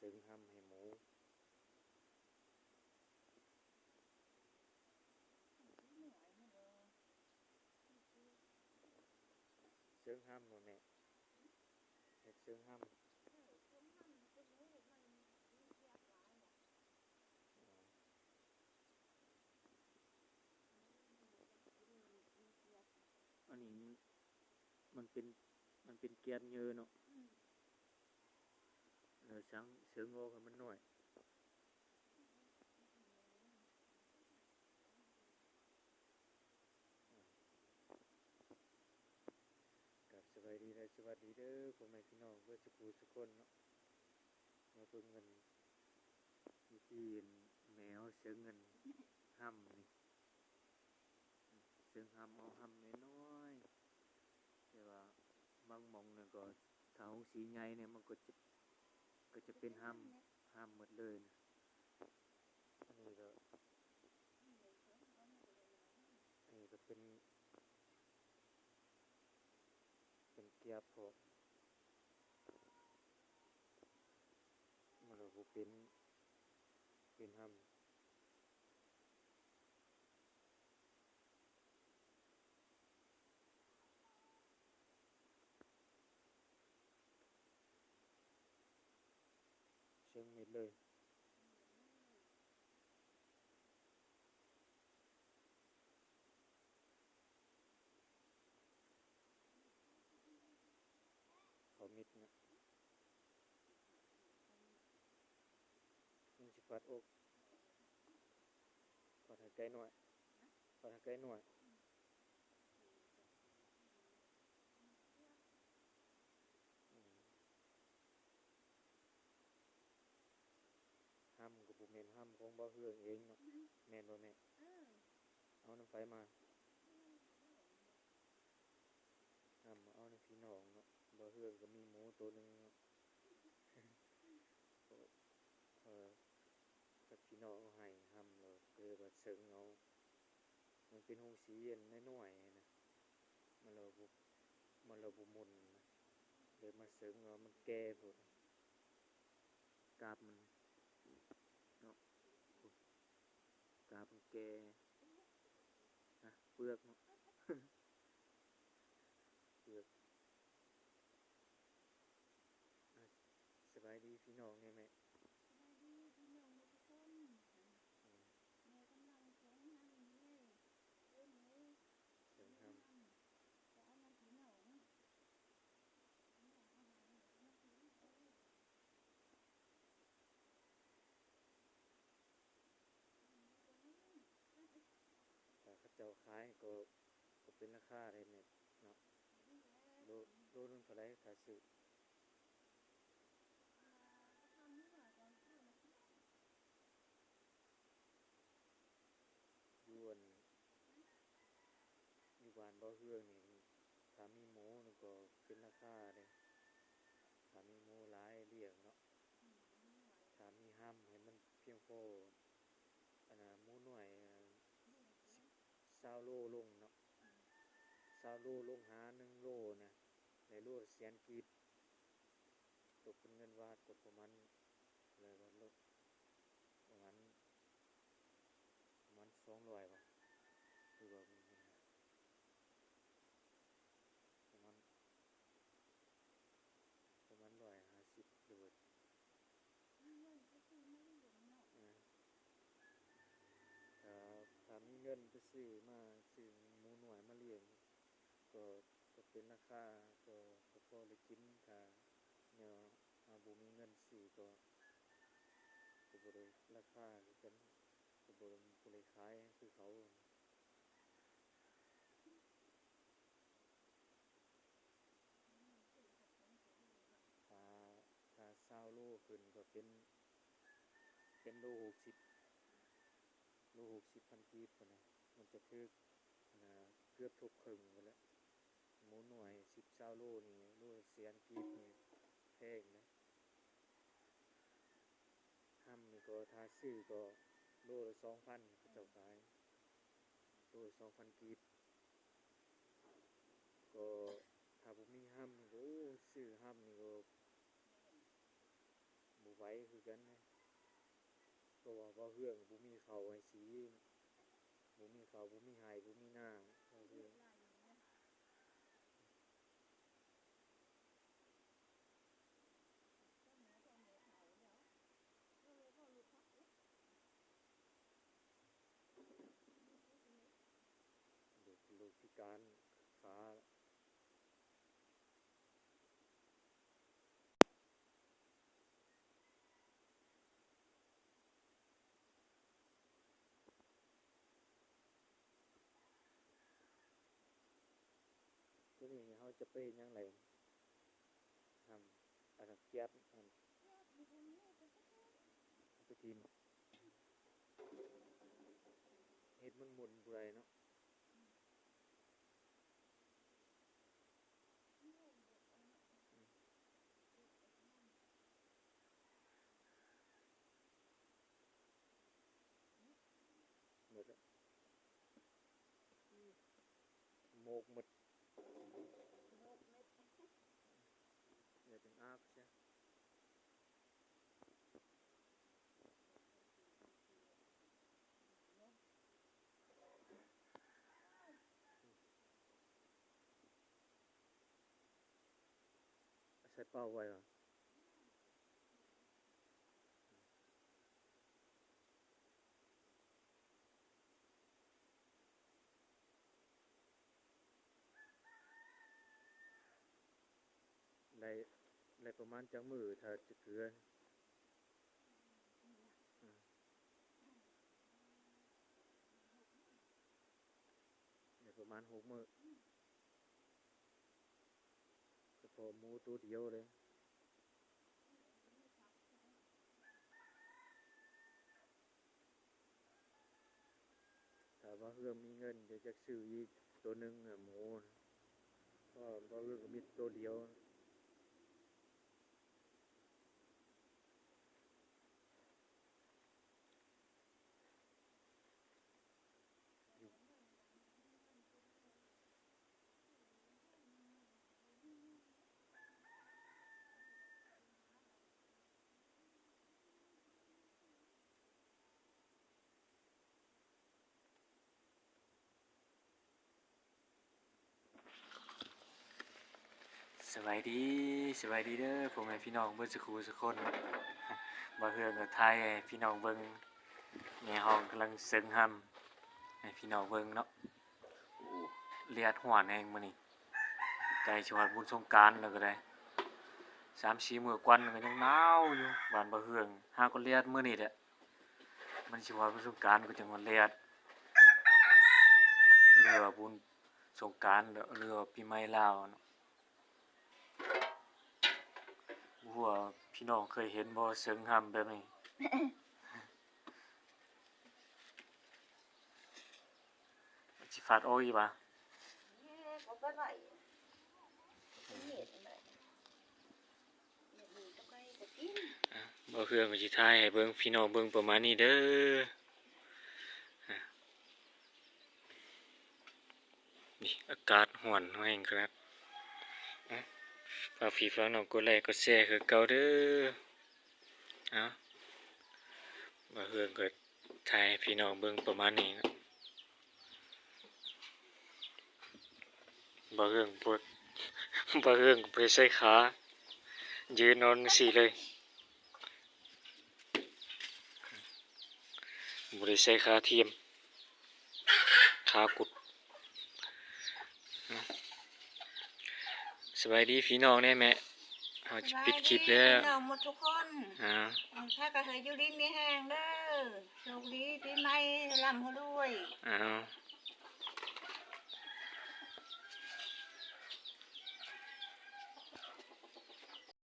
ເຊິ່ງຫ້ຳໃຫ້ໝູ. ເຊິ່ງຫ້ຳບໍ່ແມ່? ເຮັດເຊິ່ງຫ້ຳ. ອໍ. ອັນນີ້ມັນ ມັນເປັນ ມັນເປັນກຽບເຍີເນາະ. ອືມ ແລ້ວສັງ ເຊິ່ງອອກໃຫ້ມັນໜ້ອຍ. ກາບສະບາຍດີ ແລະ ສະຫວັດດີເດີ ພໍ່ແມ່ພີ່ນ້ອງເບິດສຸຜູ້ສຸຄົນເນາະ. ມາເບິ່ງກັນ ວິທີແມ່ເຮົາເຊິ່ງອັນຫ້ຳນີ້ ເຊິ່ງຫ້ຳເອົາຫ້ຳນ້ອຍໆ ແຕ່ວ່າບາງໝ່ອງນີ້ກໍ ຖ້າໂຮງສີໃຫຍ່ນີ້ ມັນກໍຈະ ກໍຈະເປັນຫ້ຳ ຫ້ຳໝົດເລີຍນະ. ອັນນີ້ກໍ ອັນນີ້ກໍເປັນ ເປັນກຽບເພາະ ມັນກໍບໍ່ເປັນ ເປັນຫ້ຳ. ເຊິ່ງເໝັດເລີຍ. ເຂົ້າມິດນະ ມັນຊິຟັດອອກ ຟັດໃຫ້ໄກໜ້ອຍ ຟັດໃຫ້ໄກໜ້ອຍ. ອືມ ຫ້ຳກໍບໍ່ແມ່ນຫ້ຳຂອງບ່າວເຮືອງເອງເນາະ. ອືມ ແມ່ນບໍ່ແມ່? ເອີ ເອົານຳໃຜມາ? ຫ້ຳເອົານຳພີ່ນ້ອງເນາະ. ບ່າວເຮືອງກໍມີໝູໂຕໜຶ່ງເນາະ ເອີ ເອີ ຈັກພີ່ນ້ອງເອົາໃຫ້ຫ້ຳ ແລ້ວກໍເລີຍວ່າເຊິ່ງເອົາ. ມັນເປັນໂຮງສີອັນນ້ອຍໆນະ ມັນລະບໍ່ ມັນລະບໍ່ໝຸ່ນນະ ເລີຍມາເຊິ່ງເອົາ. ມັນແກ່ໂພດ ກາບມັນເນາະ ກາບມັນແກ່ນະ ເປືອກເນາະ ເປືອກ. ອ່າ ສະບາຍດີພີ່ນ້ອງແດ່ແມ່. ສະບາຍດີພີ່ນ້ອງເບິດທຸກຄົນ. ອືມ ແມ່ກຳລັງເຊິ່ງຫ້ຳຢູ່ເດີ ເອີ້ນເດີ ເຊິ່ງຫ້ຳ ຈະເອົານຳພີ່ນ້ອງເນາະ. ຖ້າເຂົາເຈົ້າຂາຍກໍ ກໍເປັນລາຄາໄດ້ແມ່ເນາະ ໂລ ໂລໜຶ່ງເທົ່າໃດຖ້າຊື້? ຢູ່ອັນ ຢູ່ບ້ານບ່າວເຮືອງນີ້ ຖ້າມີໝູນີ້ກໍເປັນລາຄາເດ້ ຖ້າມີໝູຫຼາຍລ້ຽງເນາະ. ຖ້າມີຫ້ຳໃຫ້ມັນພຽງພໍ ອັນນ່າ ໝູນ້ອຍ ຊາວໂລລົງເນາະ ຊາວໂລລົງຫາໜຶ່ງໂລນະ ໄດ້ໂລລະແສນກີບ ຕົກເປັນເງິນບາດກໍປະມານ ເທົ່າໃດວະ ປະມານ ປະມານສອງຮ້ອຍບໍ ຫຼືວ່າ ປະມານ ປະມານຮ້ອຍຫ້າສິບ ຫຼືວ່າ ເອີ ຖ້າ ຖ້າມີເງິນໄປຊື້ມາ ຊື້ໝູນ້ອຍມາລ້ຽງ ກໍ ກໍເປັນລາຄາ ກໍ ກໍພໍໄດ້ກິນ. ຖ້າແນວເຮົາບໍ່ມີເງິນຊື້ ກໍ ກໍບໍ່ໄດ້ລາຄາຄືກັນ ກໍບໍ່ ບໍ່ໄດ້ຂາຍຄືເຂົາ. ຖ້າ ຖ້າຊາວໂລຂຶ້ນກໍເປັນ ເປັນໂລຫົກສິບ ໂລຫົກສິບພັນກີບພຸ້ນນະ ມັນຈະຖືກ ອັນນ່າ ເກືອບທົບເຄິ່ງພຸ້ນແຫຼະ. ໝູນ້ອຍສິບ ຊາວໂລນີ້ ໂລລະແສນກີບນີ້ແພງເດ້. ຫ້ຳນີ້ກໍຖ້າຊື້ກໍໂລລະສອງພັນ ເຂົາເຈົ້າຂາຍ ໂລລະສອງພັນກີບ. ກໍຖ້າບໍ່ມີຫ້ຳນີ້ກໍ ໂອ້ ຊື້ຫ້ຳນີ້ກໍບໍ່ໄຫວ ໄປຄືກັນເດ້ ເພາະວ່າບ່າວເຮືອງບໍ່ມີເຂົ້າໃຫ້ສີ ບໍ່ມີເຂົ້າ ບໍ່ມີໄຮ່ ບໍ່ມີນາ ບ່າວເຮືອງ. ລູກ ລູກພິການຂາ. ໂຕນີ້ເຮົາຈະໄປເຮັດຫຍັງໄດ້? ທຳ ອັນນັ້ນ ແກັບ ອັນ ເອົາໄປຖິ້ມ ເຮັດມັນໝຸ່ນບໍ່ໄດ້ເນາະ. ໝົດແລ້ວ ໝົດ ໝົດ ເຫຼືອແຕ່ອາບຊະ. ໃສ່ເປົ້າໄວ້ຫວາ? ໄດ້ ໄດ້ປະມານຈັກມື້ ຖ້າຈະເກືອ? ອືມ ໄດ້ປະມານຫົກມື້ ສະເພາະໝູໂຕດຽວເດ້. ຖ້າວ່າເຮືອນມີເງິນ ຈະຈັກຊື້ອີກໂຕໜຶ່ງນະ ໝູ ເພາະວ່າເຮືອນກໍມີໂຕດຽວ. ສະບາຍດີ ສະບາຍດີເດີ ພໍ່ແມ່ພີ່ນ້ອງເບິດສຸຄູ່ສຸຄົນ. ບ່າວເຮືອງກໍຖ່າຍໃຫ້ພີ່ນ້ອງເບິ່ງ ແມ່ຮ້ອງກຳລັງເຊິ່ງຮຳໃຫ້ພີ່ນ້ອງເບິ່ງເນາະ. ໂອ້ ແດດຮ້ອນແຮງມື້ນີ້ ໃກ້ຊິຮອດບຸນສົງການແລ້ວກໍໄດ້ ສາມສີ່ມື້ກ່ອນກໍຍັງໜາວຢູ່. ບ້ານບ່າວເຮືອງຫາກໍແດດມື້ນີ້ແຫຼະ ມັນຊິຮອດບຸນສົງການກໍຈັ່ງວ່າແດດ ຫຼືວ່າບຸນສົງການ ຫຼືວ່າປີໃໝ່ລາວເນາະ. ບໍ່ຮູ້ວ່າພີ່ນ້ອງເຄີຍເຫັນບໍ່ ເຊິ່ງຮຳແບບນີ້? ຊິຟາດອອກອີກຫວາ? ເອີ ບໍ່ເປີດໄວ້ ເຮັດໄດ້ ເຮັດດີຕໍ່ໄປກໍກິນ. ອ່ະ ບ່າວເຮືອງກໍຊິຖ່າຍໃຫ້ເບິ່ງ ພີ່ນ້ອງເບິ່ງປະມານນີ້ເດີ. ອ່ະ ນີ້ອາກາດຮ້ອນແຮງຂະໜາດ. ອ່ະ ຝາກພີ່ຝາກນ້ອງກົດໄລກົດແຊຄືເກົ່າເດີ. ເອົາ ບ່າວເຮືອງກໍຖ່າຍໃຫ້ພີ່ນ້ອງເບິ່ງປະມານນີ້ເນາະ. ບ່າວເຮືອງບໍ່ ບ່າວເຮືອງບໍ່ໄດ້ໃສ່ຂາ ຢືນນອນຈັ່ງຊີ້ເລີຍ. ບໍ່ໄດ້ໃສ່ຂາທຽມ ຂາກຸດ. ສະບາຍດີພີ່ນ້ອງແດ່ແມ່ ເຮົາຈະປິດຄລິບແລ້ວ. ສະບາຍດີພີ່ນ້ອງໝົດທຸກຄົນ. ອ່າ ເອີ ພາກັນໃຫ້ຢູ່ດີມີແຮງເດີ ໂຊກດີປີໃໝ່ ລ່ຳລວຍ. ອ້າວ